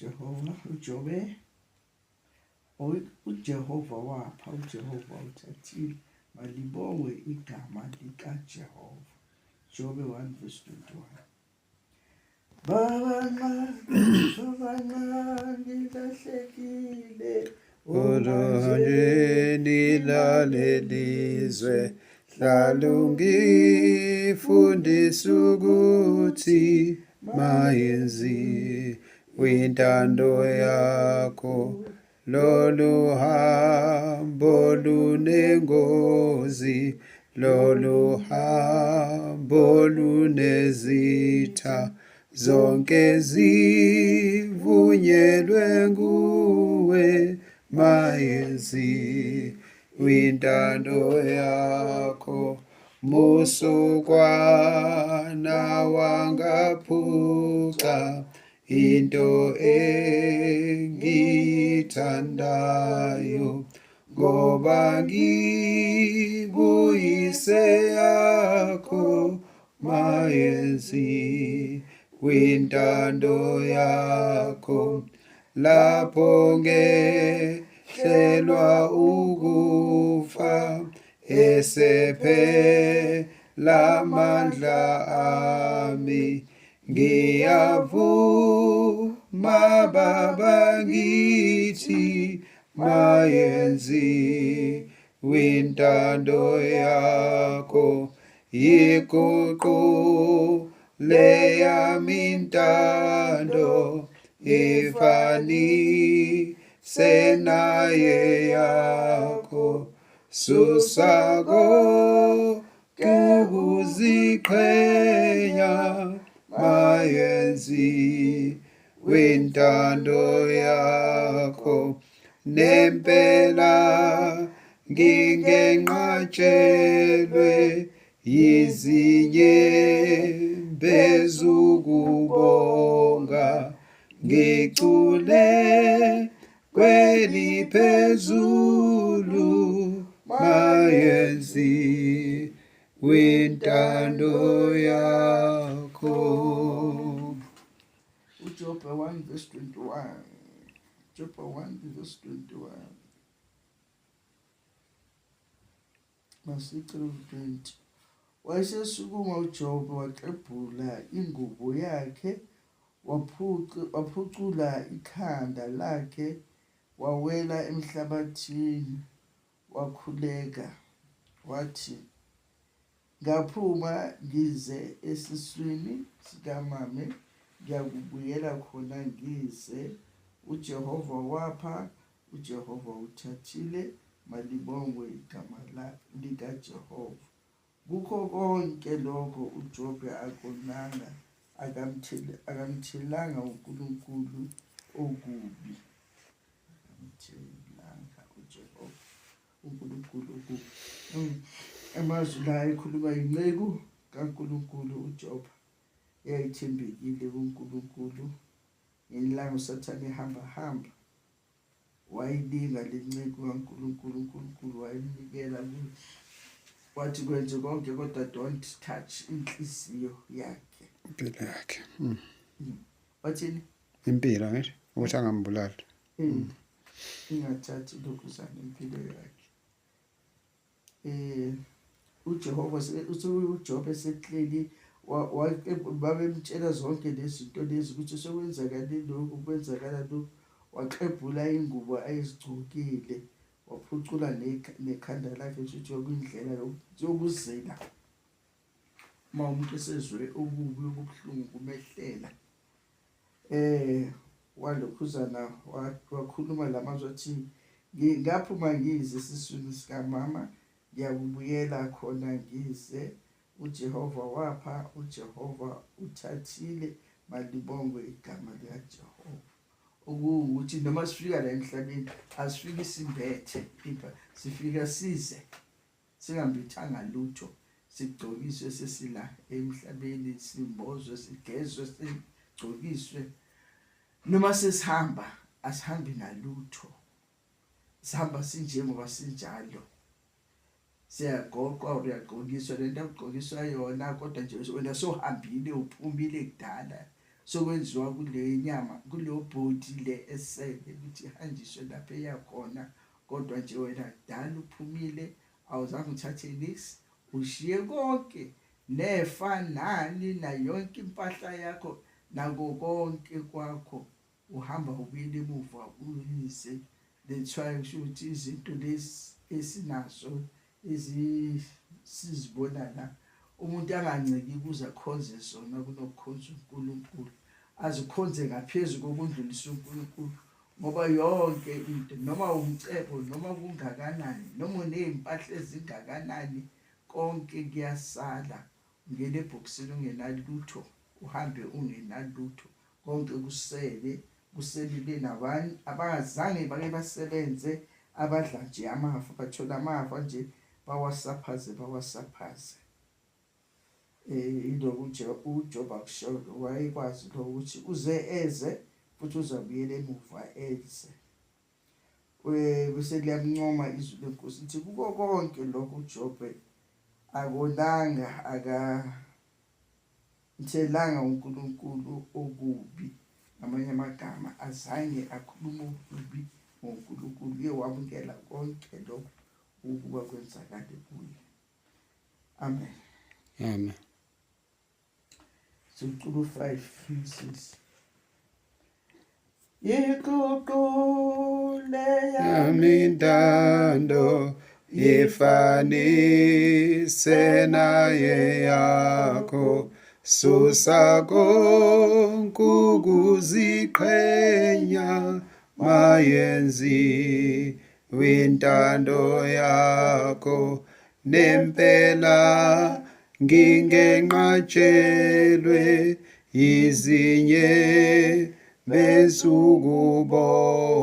Jehova uJobe uJehova wapha, uJehova uthathile, malibongwe igama likaJehova. Jobe 1 verse 21. Baba nxa, baba nxa ngilahlekile, Oranjeni lalelizwe hlalungifundisa ukuthi mayenziwe intando yakho. Lolu hambo lunengozi, lolu hambo lunezitha, zonke zivunyelwe nguwe, mayenziwe intando yakho. Musukwana wangaphuca into engiyithandayo ngoba ngibuyise yakho mayenzi kwintando yakho lapho ngehlelwa ukufa esephela amandla ami. Ngiyavuma baba ngithi mayenzi wintando yakho iguqule yami intando ifanise naye yakho susa konke kuziqhenya mayenzi wintando yakho nempela ngingenqatshelwe yizinyembezi ukubonga ngicule kweliphezulu mayenzi wintando yakho. UJobe 1 verse 21. Jobe 1 verse 21. Masicela 20. Wayesesukuma uJobe waxebhula ingubo yakhe waphucula ikhanda lakhe wawela emhlabathini wakhuleka wathi, Ngaphuma ngize esiswini sikamame, ngiyakubuyela khona ngize. UJehova wapha, uJehova uthathile, malibongwe igama likaJehova. Kukho konke lokho uJobe akonanga, akamthelanga uNkulunkulu okubi. Akamthelanga uJehova uNkulunkulu okubi. Amazwi la ekhuluma inceku kaNkulunkulu uJobe eyayithembekile kuNkulunkulu. Ngelanga uSathane ehamba hamba wayilinga le nceku kaNkulunkulu, uNkulunkulu wayimnikela kuye. Wathi kwenze konke kodwa don't touch inhliziyo yakhe. Impilo yakhe. Wathini? Impilo ngisho ukuthi angambulali. Ingathathi lokhuzana impilo yakhe. UJehova uJobe sekleli babemtshela zonke lezi zinto lezi ukuthi sekwenzakale lokhu kwenzakala lokhu, waxebhula ingubo ayezigcokile waphucula nekhanda lakhe, kusho kwindlela yokuzila uma umuntu esezwe okubi okubuhlungu kumehlela. Walokhuzana wakhuluma lamazwi athi, ngaphuma ngize esiswini sikamama, ngiyakubuyela khona ngize. uJehova wapha, uJehova uthathile, malibongwe igama likaJehova. Okuwukuthi noma sifika la emhlabeni asifiki simbethe impa, sifika size singambethanga lutho, sigcokiswe sesila emhlabeni, simbozwe, sigezwe, sigcokiswe. Noma sesihamba asihambi nalutho, sihamba sinjengoba sinjalo. Siyagoqwa, uyagqokiswa lento akugqokiswa yona, kodwa nje wena sohambile uphumile kudala. sokwenziwa kule nyama kuleyo body le esele ukuthi ihanjiswe lapho eya khona. Kodwa nje wena kudala uphumile, awuzange uthathe niks, ushiye konke nefa nani nayo yonke impahla yakho nako konke kwakho, uhamba ubuyela emuva uyize. That's why ngisho ukuthi izinto lezi esinazo ezisizibona la, umuntu anganciki ukuze akhonze zona kunokukhonza uNkulunkulu, azikhonze ngaphezu kokundlulisa uNkulunkulu, ngoba yonke into, noma umcebo, noma kungakanani, noma unezimpahla ezingakanani, konke kuyasala. Ungena ebhokisini ungenalutho, uhambe ungenalutho, konke kusele, kuselile nabanye abangazange bake basebenze, abadla nje amafa, bathola amafa nje bawasaphaze bawasaphaze. Ilokhu nje uJob akushoyo, wayekwazi lo ukuthi uze eze futhi uzabuyela emuva eze. Bese liyamncoma izwi leNkosi lithi kuko konke lokho uJobe akonanga, akamthelanga uNkulunkulu okubi. Ngamanye amagama azange akhulume okubi ngoNkulunkulu, uye wamukela konke lokho ukuba kwenzakale kuye. Amen. Amen. Siculo 5 6. Iguqule yami intando yifanise naye yakho, susa konke ukuziqhenya, mayenziwe intando yakho, nempela ngingenqatshelwe yizinye bezukubonga.